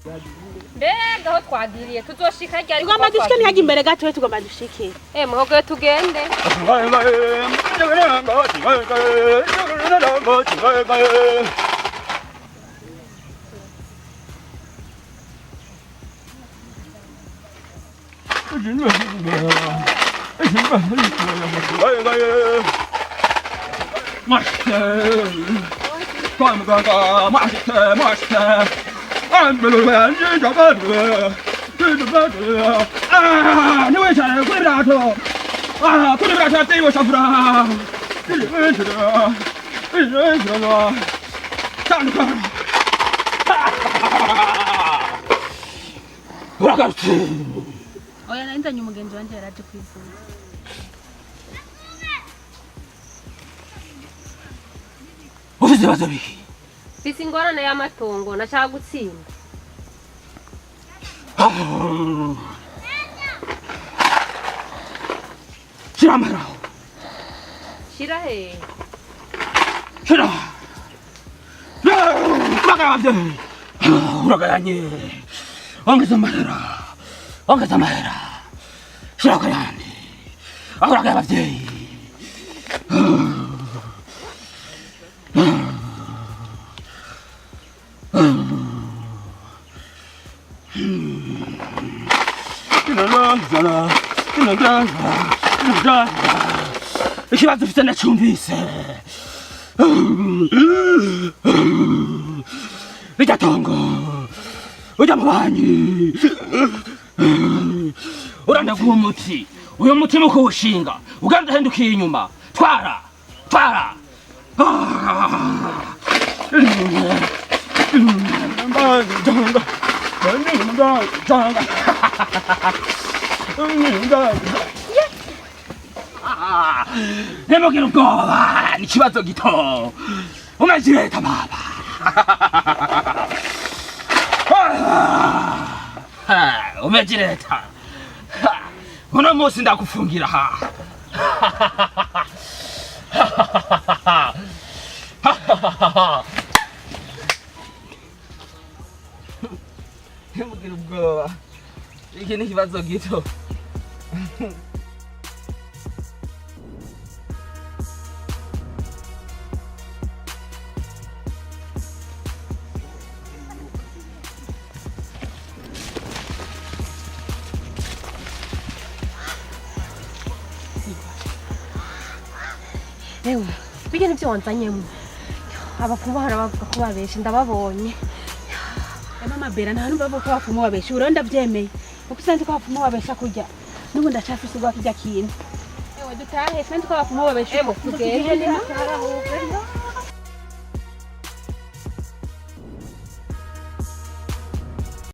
Mbega aho twagiriye tuzoshika ryari? Tugomba dushike, ntihajye imbere gato, tugomba dushike. Eh, muhogo, tugende. Oya, nari nzanye umugenzi wanje yaraje kwivuza. Ufite ibibazo biki? Mfise ingorane y'amatongo, nashaka gutsinda. Shira amahera. Shira he? Shira. Uragayabye, uragayanye. Ongeza amahera, ongeza amahera. Shira akayandi. Uragaya abavyeyi. Ikibazo ufite ndacyumvise. Rijya tongo ujya mu banki, urandaguha umuti. Uyu muti ni ukuwushinga uganda uhindukiye inyuma. Twara, twara. Ntimugire ubwoba, ni ikibazo gito. Umaze leta baba umeje leta. Uno munsi ndakufungira ha. Ntimugire ubwoba, iki ni ikibazo gito. Ewe, bijya nivyo wanzanyemo. Abapfumu bahora bavuga ko babesha, ndababonye. Mama Bera, nta numva ko abapfumu babesha. Ubu ndabyemeye kuko usanze ko abapfumu babesha kurya n'ubu ndacafise ubwa kirya kintu. Ewe, dutahe, sinzi ko abapfumu babesha. Ewe, tugende.